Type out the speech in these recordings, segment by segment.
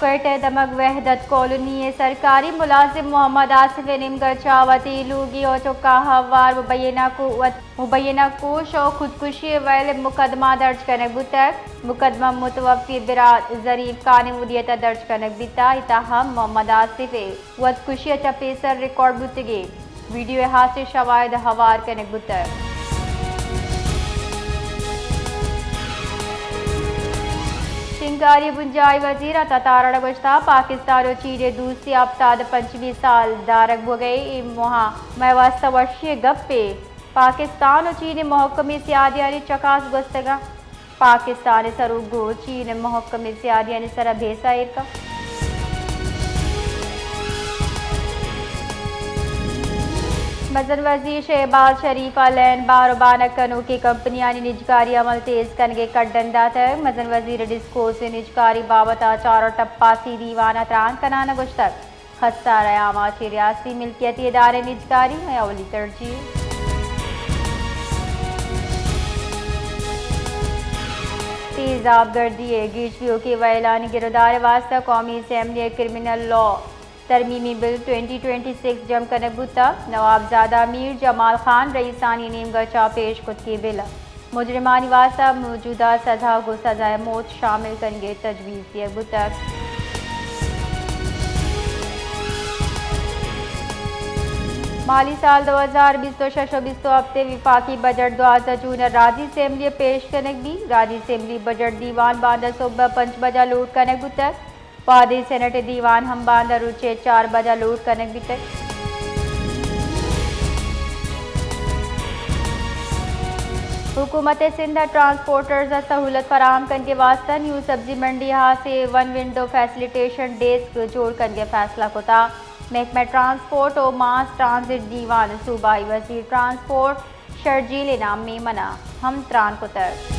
کوئٹہ ءِ دمگ وحدت کالونی ءِ سرکاری ملازم محمد آصف ءِ نیمگ ءَ چہ وتی لوگی ءُ چکاں ہوار مبینہ کو-، وت-، مبینہ کوش ءُ خودکشی ءِ ویل ءَ مقدمہ درج کنگ بوتگ۔ مقدمہ متوفی برات ظریف خان ءِ مدیت ءَ درج کنگ بیتگ، اے تاہم محمد آصف ءِ وتکشی ءَ چہ پیسر ریکارڈ بوتگیں ویڈیو ءِ ہاسیں شواہد ہوار کنگ بوتگ۔ شنگکاری ءِ بنجاہی وزیر عطا تارڑ ءَ گوشتگ، پاکستان ءُ چین ءِ دوستی ہپتاد ءُ پنچمی سال دارگ بوگ ءَ اے ماہ مئے واستہ وشی ءِ گپے۔ پاکستان ءُ چین ءِ مھکمیں سیادیانی چکاس گوستگ اَنت۔ پاکستان ءِ سروک گوں چین ءِ مھکمیں سیادیانی سرا بھیسہ ایر کنت۔ مزن وزیر شہباز شریف ءَ لین بار ءُ بانک کنوکیں کمپنیانی نجکاری عمل تیز کنگ ءِ کڈن داتگ۔ مزن وزیر ءَ ڈسکوز ءِ نجکاری بابت ءَ چار ءُ ٹپاسی دیوان ءَ تران کنان ءَ گوشتگ۔ خسارہ ءِ آماچ ءِ ریاستی ملکیتی ادارہ ءِ نجکاری مئے اولی ترجیح۔ تیزاب گردی ءِ گیش بیوکیں وئیلانی گرودار ءِ واستہ قومی اسمبلی ءَ کرمنل لا ترمیمی بل ٹوئنٹی ٹوئنٹی سکس جم کنگ بوتگ۔ نوابزادہ میر جمال خان رئیسانی نیمگ ءَ چہ پیش کتگیں بل ءَ مجرمانی واستہ موجودہ سزا گوں سزائے موت شامل کنگ ءِ تجویز دیگ بوتگ۔ مالی سال دو ہزار بیست ءُ شش ءُ بیست ءُ ہپت ءِ وفاقی بجٹ دوازدہ جون ءَ راجی اسمبلی ءَ پیش کنگ بیت۔ راجی اسمبلی بجٹ دیوان باندا سہب ءَ پنچ بجہ لوٹ کنگ بوتگ۔ وہدے سینیٹ ءِ دیوان ہم باندا روچ ءِ چار بجہ لوٹ کنگ بیتگ۔ حکومت سندھ ءَ ٹرانسپورٹرز ءَ سہولت فراہم کنگ ءِ واستہ نیو سبزی منڈی ءَ ہاسیں ون ونڈو فیسلیٹیشن ڈیسک جوڑ کنگ ءِ فیصلہ کتگ۔ محکمہ ٹرانسپورٹ ءُ ماس ٹرانزٹ دیوان ءَ صوبائی وزیر ٹرانسپورٹ شرجیل انعام میمن ءَ ہم تران کتگ۔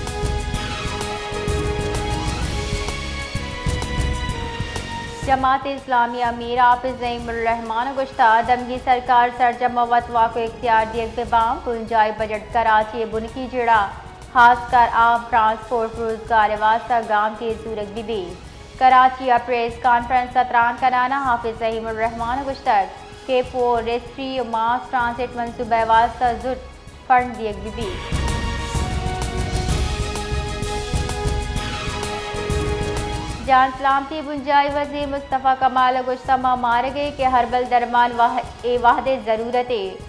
جماعت اسلامی ءِ امیر حافظ نعیم الرحمان ءَ گوشتگ، دمگی سرکار سرجم ءَ وت واک ءُ اختیار دیگ بہ باں، بنجاہی بجٹ کراچی ءِ بنکی جیڑہ، خاص کر عام ٹرانسپورٹ روزگار ءِ واستہ گامگیج زورگ بہ بیت۔ کراچی ءَ پریس کانفرنس ءَ تران کنان ءَ حافظ نعیم الرحمان ءَ گوشتگ کہ فور ریسٹری ءُ ماس ٹرانزٹ منصوبہ ءِ واستہ زرت فنڈ دیگ بہ بیت۔ جان سلامتی ءِ بنجاہی وزیر مصطفی کمال ءَ گوشتگ، ما مارگ ءَ ایں کہ ہربل درمان واہ-، اے وہد ءِ ضرورت اِنت۔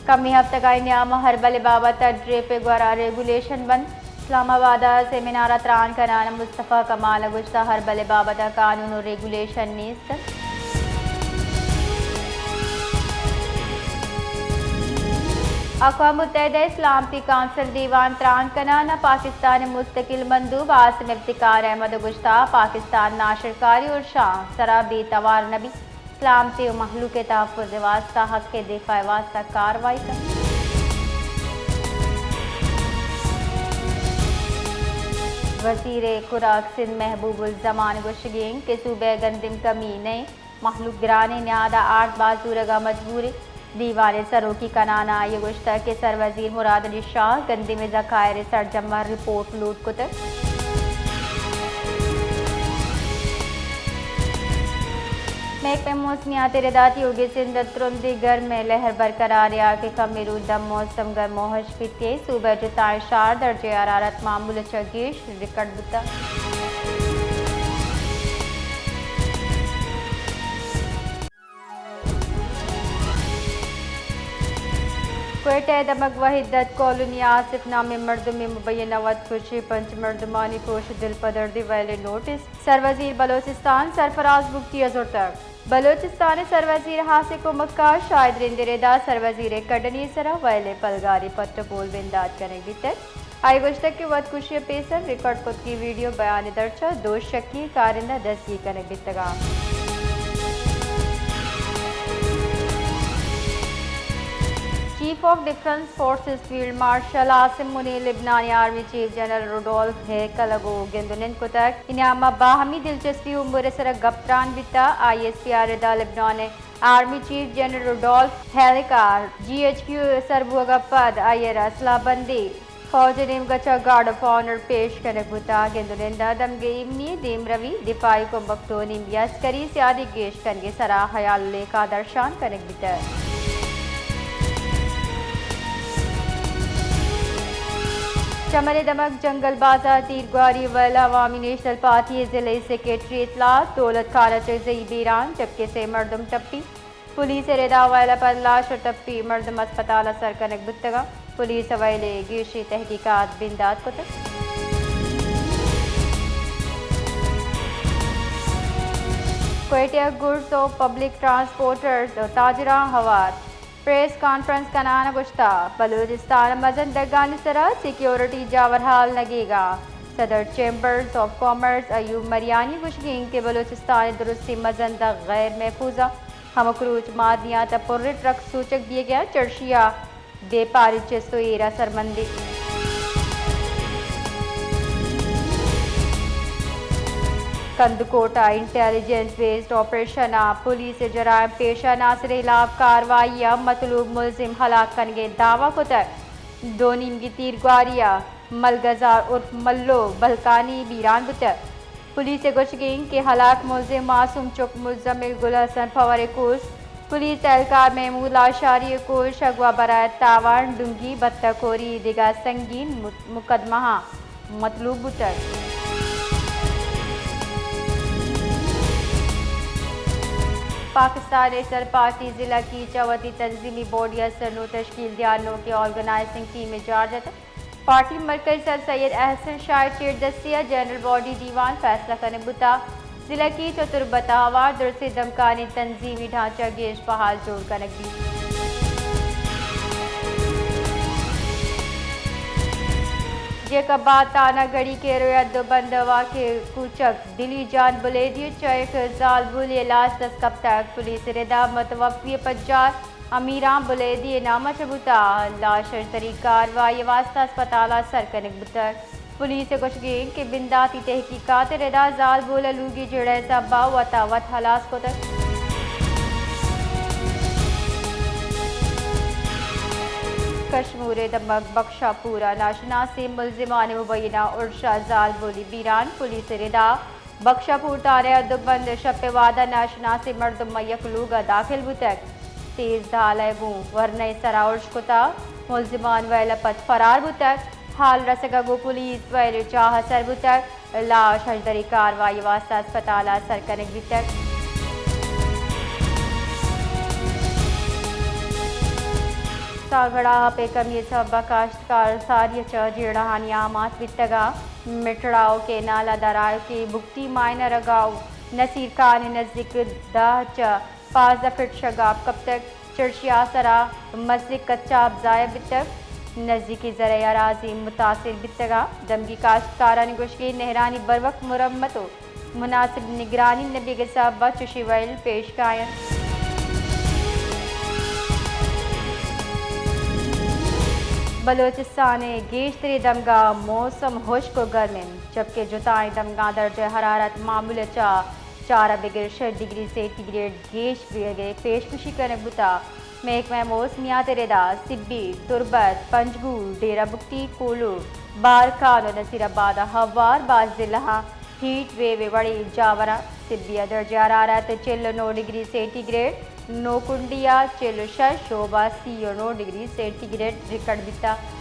کمیں ہفتگانی نیام ءَ ہربل ءِ بابت ءَ ڈریپ ءِ گورا ریگولیشن بنت۔ اسلام آباد ءَ سیمینار ءَ تران کنان ءَ مصطفی کمال ءَ گوشتگ، ہربل ءِ بابت ءَ قانون ءُ ریگولیشن نیست اِنت۔ اقوام متحدہ ءِ سلامتی کونسل دیوان تران کنان ءَ پاکستان ءِ مستقل مندوب عاصم افتخار احمد ءَ گوشتگ، پاکستان ناشرکاری ءُ شان ءِ سرا بے توار نہ بیت۔ سلامتی ءُ مہلوک ءِ تحفظ ءِ واستہ حق ءِ دفاع ءِ واستہ کاروائی کنت۔ وزیر خوراک سندھ محبوب الزمان ءِ گوشگ اِنت کہ صوبہ ءَ گندم ءِ کمی نہ اِنت، مہلوک گرانیں نہاد ءَ آرت باز زورگ ءَ مجبور اِنت۔ دیوان ءِ سروکی کنان ءَ آئی ءَ گوشتگ کہ سروزیر مراد علی شاہ گندم ءِ ذخائر ءِ سرجم ءَ رپورٹ لوٹ کتگ۔ محکمہ موسمیات ءِ رداتی، اوگی سندھ ءَ ترندیں گرم ءِ لہر برقرار اِنت کہ کمیں روچ داں موسم گرم ءُ ہشک بیت۔ صوبہ ءِ جتائیں شہر درجہ حرارت معمول ءَ چہ گیش ریکارڈ بوتگ۔ کوئٹہ ءِ دمگ وحدت کالونی ءَ آصف نامیں مردمے مبینہ وت کشی، پنچ مردمانی پروش ءُ دلپدردی ویل ءِ نوٹس سروزیر بلوچستان سرفراز بگٹی ءَ زرتگ۔ بلوچستان ءِ سروزیر ءِ ہاسیں کمکار شاہد رند ءِ ردا سروزیر ءِ کڈنی ءِ سرا ویل ءِ پلگاری پٹ ءُ پول بندات کنگ بیتگ۔ آئی ءَ گوشتگ کہ وت کشی ءَ پیسر ریکارڈ کتگیں ویڈیو بیان ءِ درچ ءَ دو شکی کارندہ دزگیر کنگ بیتگ اَنت۔ Chief of defence forces field marshal Asim Munir, لبنانی army chief general Rodolphe Haykal ءَ گوں گند ءُ نند کتگ۔ اے نیام ءَ باہمی دلچسپی امور ءِ سرا گپ تران بیتگ۔ آئی ایس پی ءِ ردا لبنان ءِ army chief general Rodolphe Haykal ءَ جی ایچ کیو ءِ سر بوگ ءَ پد آئی ءَ را سلاہ بندی فوج ءِ نیمگ ءَ چہ گارڈ آف آنر پیش کنگ بوتگ۔ گند ءُ نند ءَ دمگی ایمنی، دیمروی، دفاعی کمک ڈونی، عسکری سیادی گیش کنگ ءِ سرا ہیال ءُ لیکہ درشان کنگ بیتگ۔ چمن ءِ دمگ جنگل بازار تیرگواری ویل ءَ عوامی نیشنل پارٹی ءِ ضلعی سیکرٹری اطلاعات دولت خان اچکزئی بیران، جبکہ سے مردم ٹپی۔ پولیس ءِ ردا ویل ءَ پد لاش ءُ ٹپی مردم ہسپتال ءَ سر کنگ بوتگ اَنت۔ پولیس ءَ ویل ءِ گیشیں تحقیقات بندات کتگ۔ کوئٹہ ءَ گڈز ءُ پبلک ٹرانسپورٹرز ءُ تاجراں ہوار پریس کانفرنس کنان ءَ گوشتگ، بلوچستان ءَ مزن ڈگانی سرا سیکیورٹی جاور حال نگیگ ءَ۔ صدر چیمبرز آف کامرس ایوب مریانی گوشگ اِنت کہ بلوچستان ءِ درستیں مزن ڈگ غیر محفوظ اَنت۔ ہمک روچ معدنیات ءِ پُریں ٹرک سوچگ بیگ ءَ اَنت، چرشی ءَ بیپاری چست ءُ ایر ءَ سرمندی۔ کندکوٹ ءَ انٹیلیجنس بیسڈ آپریشن ءَ پولیس ءِ جرائم پیشہ عناصرانی ہلاپ کاروائی ءَ مطلوب ملزم ہلاک کنگ ءِ دعوی کتگ۔ دو نیمگی تیرگواری ءَ ملگزار عرف ملو بلکانی بیران بوتگ۔ پولیس ءِ گوشگ اِنت کہ ہلاک ملزم معصوم چک مزمل گل حسن پور ءِ کوس، پولیس اہلکار محمود لاشاری ءِ کوس، اغوا برائے تاوان، ڈنگی، بتہ کوری، دگہ سنگین مقدمہاں مطلوب بوتگ۔ پاکستان ءِ سرپاٹی ضلع کیچ ءَ وتی تنظیمی باڈی ءَ سر نو تشکیل دیان نوکیں آرگنائزنگ ٹیمے جار جتگ۔ پارٹی مرکزی صدر سید احسن شاہ ءِ چیردستی ءَ جنرل باڈی دیوان فیصلہ کنگ بوتگ۔ ضلع کیچ ءُ تربت ءَ ہوار درستیں دمگانی تنظیمی ڈھانچہ گیش بحال جوڑ کنگ بیت۔ جیکب آباد تھانہ گڑی کیروئی ءَ دو بند ءِ واقعہ کوچک دلی جان بلیدی ءِ چہ یک زالبولے ءِ لاش دست کپتگ۔ پولیس ءِ ردا متوفی ءِ پجار امیران بلیدی ءِ نام ءَ چہ بوتگ۔ لاش ءِ شرتری کاروائی ءِ واستہ ہسپتال ءَ سر کنگ بوتگ۔ پولیس ءِ گوشگ اِنت کہ بنداتی تحقیقات ءِ ردا زالبول ءَ لوگی جیڑہ ءِ سبب ءَ وت ءَ وت ہلاس کتگ۔ کشمور ءِ دمگ بخشا پور ءَ ناشناسیں ملزمان ءِ مبینہ ارش ءَ زالبولی بیران۔ پولیس ءِ ردا بخشاپور تھانہ ءَ دو بند شپ ءِ وہد ءَ ناشناسیں مردم ماں یک لوگ ءَ داخل بوتگ۔ تیز ڈال ءَ گوں ورنا ءِ سرا ارش کتگ۔ ملزمان ویل ءَ پد فرار بوتگ۔ حال رسگ ءَ گوں پولیس ویل ءِ چاہ ءَ سر بوتگ۔ لاش ءِ شرتری کاروائی ءِ واستہ ہسپتال ءَ سر کنگ بیتگ۔ ساگڑا آپ ءِ کمی ءِ سبب ءَ کاشتکار ساری ءَ چہ جیڑہانی آماچ بیتگ ءُ مٹڑاؤ کینال ءَ درآیوکیں بگٹی مائنر ءِ گاؤ نصیر خان ءِ نزیک دہ ءَ چہ پانزدہ فٹ شگاپ کپتگ۔ چرشی ءِ آسرا مزنیں کچ ءُ آب ضائع بیتگ۔ نزیکی زرعی اراضی متاثر بیتگ ءُ دمگی کاشتکارانی گوشگ اِنت نہرانی بروقت مرمت ءُ مناسب نگرانی نہ بیگ ءِ سبب ءَ چشیں ویل پیش کاینت۔ بلوچستان ءِ گیشتریں دمگاں موسم ہشک ءُ گرم اِنت، جبکہ جتائیں دمگاں درجہ حرارت معمول ءَ چہ چار ءَ بگر شش ڈگری سینٹی گریڈ گیش بیگ ءِ پیشگوشی کنگ بوتگ۔ محکمہ موسمیات ءِ ردا سبی، تربت، پنجگور، ڈیرہ بگٹی، کوہلو، بارکھان ءُ نصیر آباد ءَ ہوار باز ضلعاں ہیٹ ویو ءِ وڑیں جاور اَنت۔ سبی ءَ درجہ حرارت چل ءُ نو ڈگری سینٹی گریڈ، نوکنڈی ءَ چل ءُ شش، شوب ءَ سی ءُ نو ڈگری سینٹی گریڈ ریکارڈ بیتگ۔